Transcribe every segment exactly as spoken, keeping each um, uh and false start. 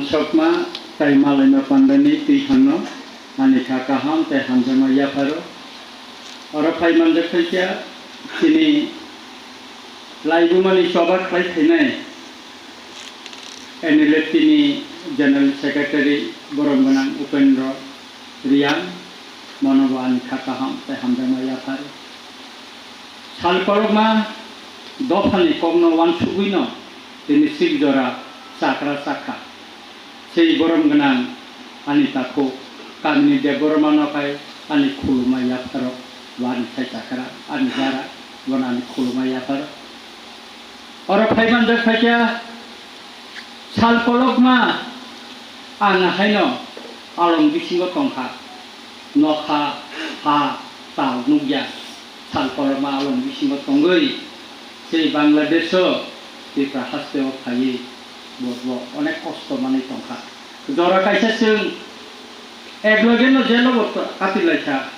Sokma tei malaima pandani twi thangno ani kha kaham tei hamjakma yapharo. Oro phai manjak phaikha chini laibumani choba khlai phainai N L F T ni General Secretary borom gwnang Upendra Reang, bono bo ani kha kaham tei hamjakma yapharo. Sal kolokma dophani kokno uansugwino tini sik jora chakra chakha. Sei borom gwnang ani takhuk kamini Debbarmano khai ani khuluma yapharo, bo ani sai chakra, ani jara, bono ani khuluma yapharo. Oro phai manjak phaikha sal kolokma ang haino along bisingo tongkha, nokha, ha, tal nukya, sal kolokma along bisingo tongwi sei Bangladesho Tripura hasteo phaiwi bo, bo onek kosto manwi tongkha. Jora kaisa chwng ek logeno jelo bo katilaikha.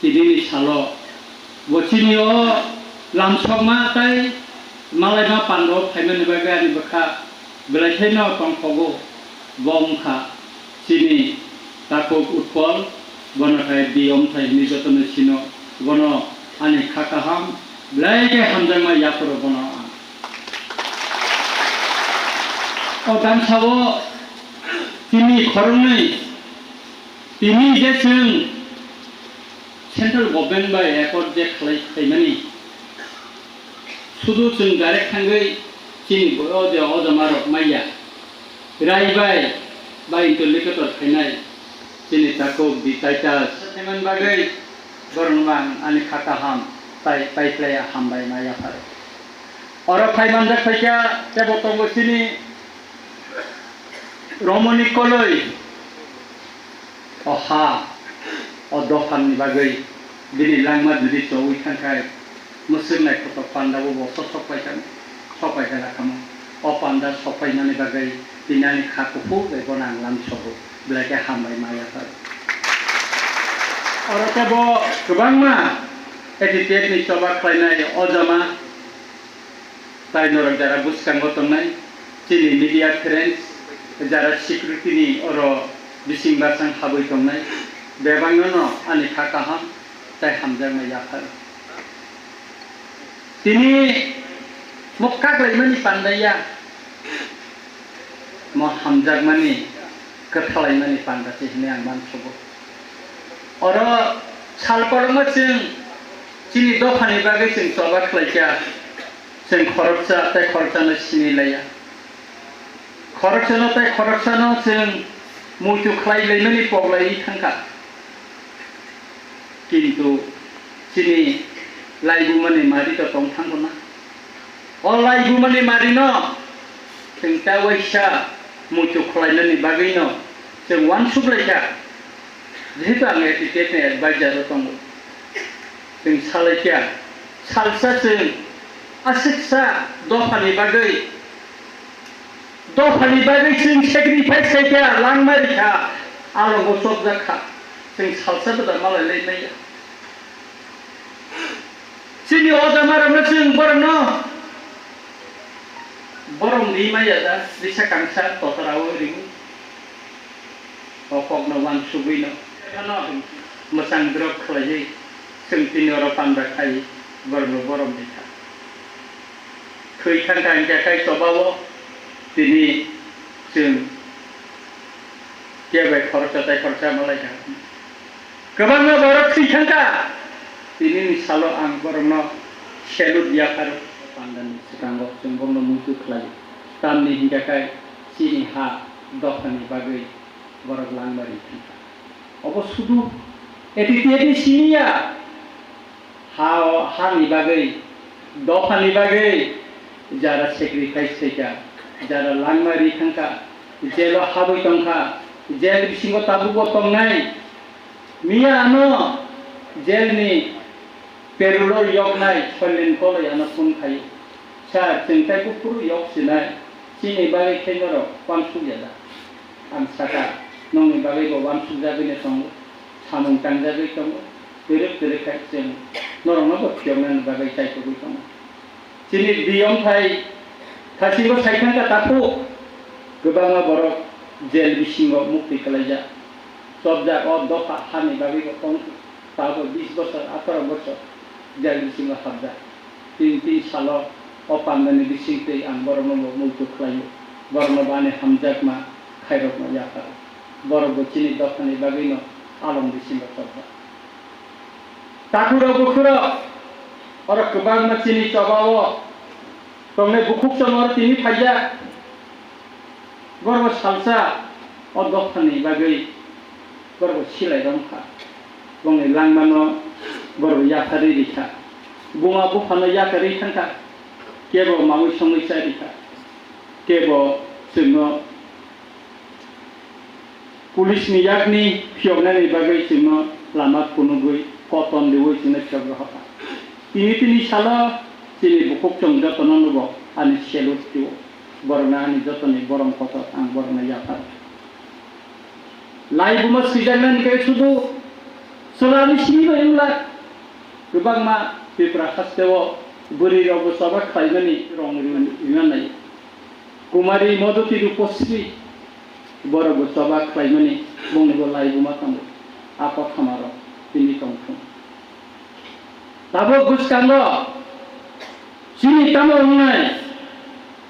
Tinini salo bo chini o lamsokma tei malaima pando phaimani bagwi ani bwkha belai kheno tongthogo. Bo wngkha chini takhuk Utpol, bono khai Biyom thai hwnwi jotono sino, bono ani kha kaham belai khe hamjakma yapharo bono ang. O damsao chini khoroknwi tini je chwng Central Government bai accord je khlai khlaimani, sudu chwng direct thangwi chini bo-, o je ojama rok maya. Rai bai, bai interlocutor khainai chini takhuk Bitai Titus. Thaiman bagwi borokno ang ani kha kaham tai pai khlai hambai ma yapharo. Oro phai manjak phaikha tebo tongo chini Romoni Koloi. O ha, o dophani bagwi bini langma jodi chowi thangkhai, mwswk naithotok pandabo bo sok sok paikha, sok paikha kamo. O panda sok paimani bagwi tini ani kha kuphur bai bono ang lam sogo, belai khe hambai ma yaphar. Oro khe bo kwbangma A T T F ni choba khlainai o jama. Tai norok jara bwskango tongnai chini media friends, jara security ni oro bising basang habwi tongnai, bebakno no ani kha kaham tai hamjakma yaphar. Tini mo kaklaimani pandaiya, mo hamjakmani, kwthalaimani panda se hwnwi ang mansugo. Oro sal kolokma chwng chini dophani bagwi chwng choba khlaikha. Chwng khoroksa tei khoroksano sini laiya. Khoroksano tei khoroksano chwng muitu khlai laimani pok laiwi thangkha. Kintu chini laibumani mari to tong thangkho na. O laibumani marino chwng ta waisa muitu khlainani bagwino chwng uansuk laikha. Jehetu ang A T T F ni advisor o tongo, chwng salaikha, salsa chwng aswksa dophani bagwi, dophani bagwi chwng sacrifice khaikha, langma rikha, aro bo chopjak kha, chwng salsa bwdar malai lai maya. Chini ojamarokno chwng borokno borom ri maya da, risa kangsa totra o ringo. O kokno uansugwino phano mwchang drop khlaiwi chwng tini oro panda khai borokno borom rikha. Thwi thangkha hinkhe kai chobao tini chwng kebai khoroksa tai khoroksa malaikha. Kwbangma borok thwi thangkha. Tinini salo ang borokno salute yapharo. Pandani swkango chwng borokno muitu khlaio. Tamni hinkhe kai chini ha dophani bagwi borok langmari thangkha. Obo sudu A T T F ni simi ya. Ha, hani bagwi, dophani bagwi jara sacrifice khaikha, jara langma ri thangkha, jail o habwi tongkha, jail bisingo tabukbo tongnai. Miya ano jail ni parole o yoknai Soilen Koloi ano phone khaio. Sir, chwng tei buphuru yok sinai, chini bagwi khe norok uansuk ya da? Ang sakha, nokni bagwi bo uansukjagwino tongo, samung tangjagwi tongo, twrwk twrwk khai chwng norokno bo phiyoknani bagwi chaitugwi tongo. Chini biyong thai thasingo sai thangkha takhuk, Kwbangma borok jail bisingo mukti kwlaijak, chopjak, o dopha hani bagwi bo tong tabuk bis bosor, atharo bosor jail bisingo hapjak. Tin tin salo o pandani bisingtwi ang borokno bo muitu khlaio, borokno bo ani hamjakma khairokno yapharo. Borok bo chini dophani bagwino along bisingo chopjak. Takhurok bukhurok, oro kwbangma chini chobao tongnai bukhuk chongor tini phaijak. Borok salsa o dophani bagwi borok silai romkha. Bongni langmano borok yapharwi rikha. Buma buphano yakarwi thangkha. Kebo mamui songwi cha rikha. Kebo chwngno Police ni yakni phiyoknani bagwi chwngno lama phunugwi koton riwi chwngno phiyok rohorkha. Tini tini salo chini bukhuk chwng jotono nugo ani salute twibo. Borokno ani jotoni borom kotor ang borokno yaphar. Laibuma swijaknani khe sudu chwla ani simi bai wngla. Kwbangma Tripura hasteo bwrwi rokbo choba khlaimani rong ri-, rinani. Kumari Modoti Rupasri borokbo choba khlaimani bongnibo laibuma tongo. A kothamarok tini tongthung. Tabuk bwskango chini tamo wngnai,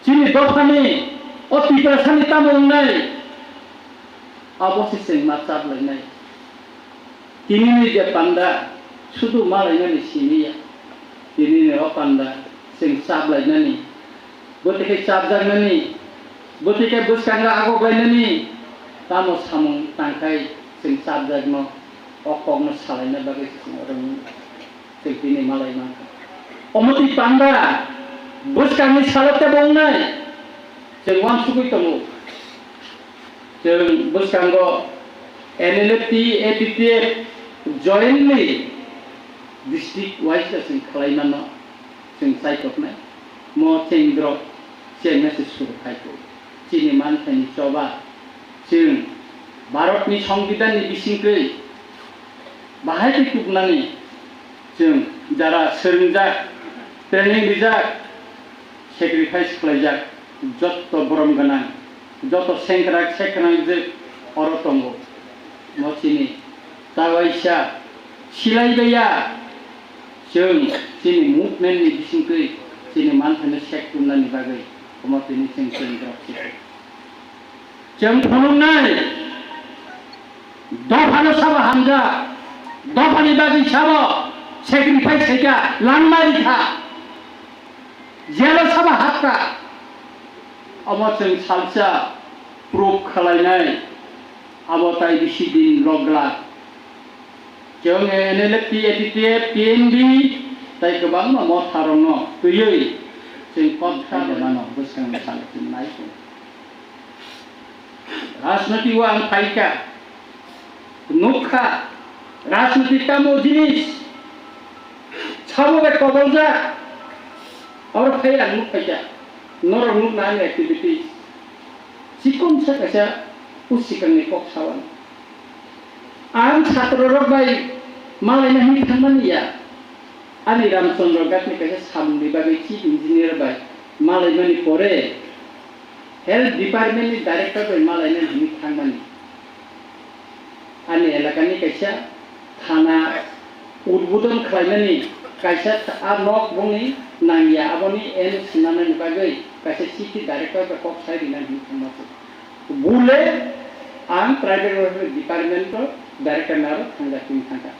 chini dophani, o Tiprasani tamo wngnai, abo se chwng ma chaplainai. Tinini je panda sudu malainani simi ya. Tinini o panda chwng chaplainani, bwtwi khe chapjaknani, bwtwi khe bwskango agoklainani, tamo samung tangkhai chwng chapjakno, o kokno salaina bagwi se chwng oro chwng tini malai mankha. Omo twi panda bwskangni salo tebo wngnai chwng uansugwi tongo. Chwng bwskango N L F T, A P P F jointly district wise chwng khlai mano, chwng chaitoknai. Mo chwng drok chengna se suru khai kho. Chini manthaini choba chwng Bharatni Songbidanni bisingtwi bahai khe tubunani chwng jara swrwngjak, training rijak, sacrifice khlaijak, jotto borom gwnang, jotto sengkrak sekrangjwk oro tongo. Mo chini ta waisa silai baiya, chwng chini movement ni bisingtwi chini manthaino sek tumnani bagwi omo tini chwng chwng rok se. Chwng phunuknai dophano sabo hamjak, dophani bagwi sabo sacrifice khaikha, langma rikha, jelo sabo hapkha. Omo chwng salsa proof khwlainai, abo tai bisi din rok glak. Chwng N L F T, A P P F, T N B tai kwbangma motharokno twiwi chwng kok khaimano bwskangni salsa nai. Rajniti o ang phaikha, nukha, rajniti tamo jinis, sabo bai koboljak, oro phai ang nukphaikha, norok nukna ani activities, chikonsa kaisa usikangni kok sawan. Ang chhatro rok bai malaina hwnwi thangmani ya. Ani Ramchandra Ghat ni kaisa samung ni bagwi chief engineer bai malaimani pore health department ni director bai malaina hwnwi thangmani. Ani elaka ni kaisa thana udbodon khlaimani kaisa th-, a nok bongni nangya aboni N O C nanani bagwi kaisa city director bai kok sai rina hwnwi thangma se. Bule ang private welfare department o director naro thangjak tini thangkha.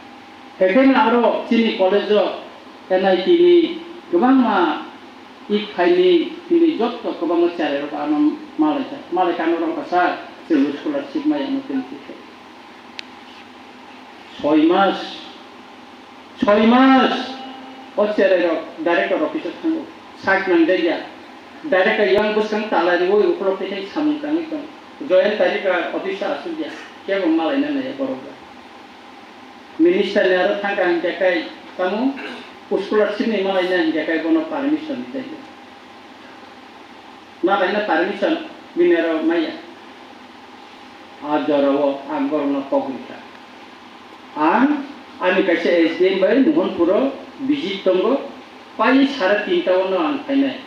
Haikhe no aro chini college o N I T ni kwbangma ik phaini tini jotto kwbangma cherai rok ano malaikha. Malaikha ano rok kha sir, chwng scholarship maya ano tini thikhe. Soi mas Soi mas o cherai rok director office o thango. Sak nang de ya. Director yang bwskang tala riwi ukolog tei samung tangwi tong. Joyant tarika office o asuk ya. Kebo malaina nai borok ba. Minister ni aro thangka hingke kai tamo scholarship ni malaina hingke kai bono permission ni jai. Malaina permission bini aro maya. A jorao ang borokno kok rikha. Ang ani kaisa S D M bai Mohanpuro visit tongo, pai sare tinta o no ang phainai.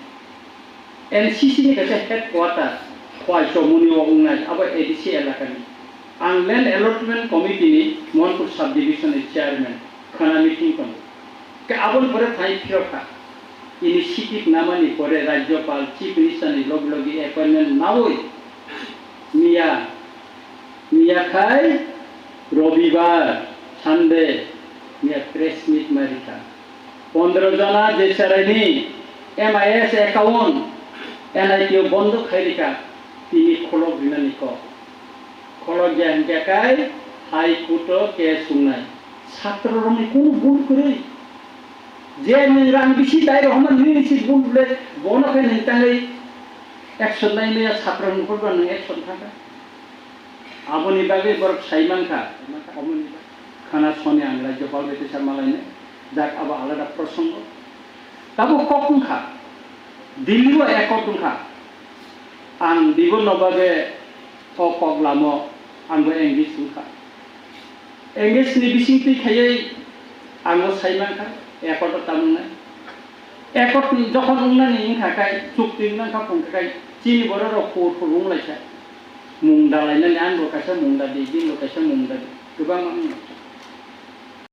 N C C ni kaisa headquarter, Paichomoni o wngnai abo A D C elakani. Ang Land Allotment Committee ni Mohanpur Sub Division ni Chairman, khana meeting tongo. Ke aboni pore thai phirokha. Initiative namani pore Rajyapal, Chief Minister ni logi logi appointment nawi miya, miya khai Robibar, Sunday miya press meet marikha. Pondro jona je cheraini M I S account N I T o bondo khairika, tini kholok rinani kok. Kholok ya hingkha kai High Court o case wngnai. Satro rokni kunu bul kwrwi. Je nwng rang bisi dai rohorma nini si bul le bono khe nwng tangwi action nai maya satro rokni bul nwng action thangkha. Aboni bagwi borok sai mankha, khana soni ang Rajyapal bai teisa malainai, jak abo alada prosongo. Tabuk kok wngkha, Delhi o accord wngkha, ang Dibono bagwi o kok lamo angbo engage wngkha. Engage ni bising twi khaiwi angbo sai mankha, accord o tamo wngnai. Accord ni jokhon wngnani wngkha khe, chukti wngna kha phung khe, chini borok rok hur hur wnglaikha. Mung dalainani, ang bo kaisa mung dadi, bini bo kaisa mung dadi. Kwbangma wnglaikha.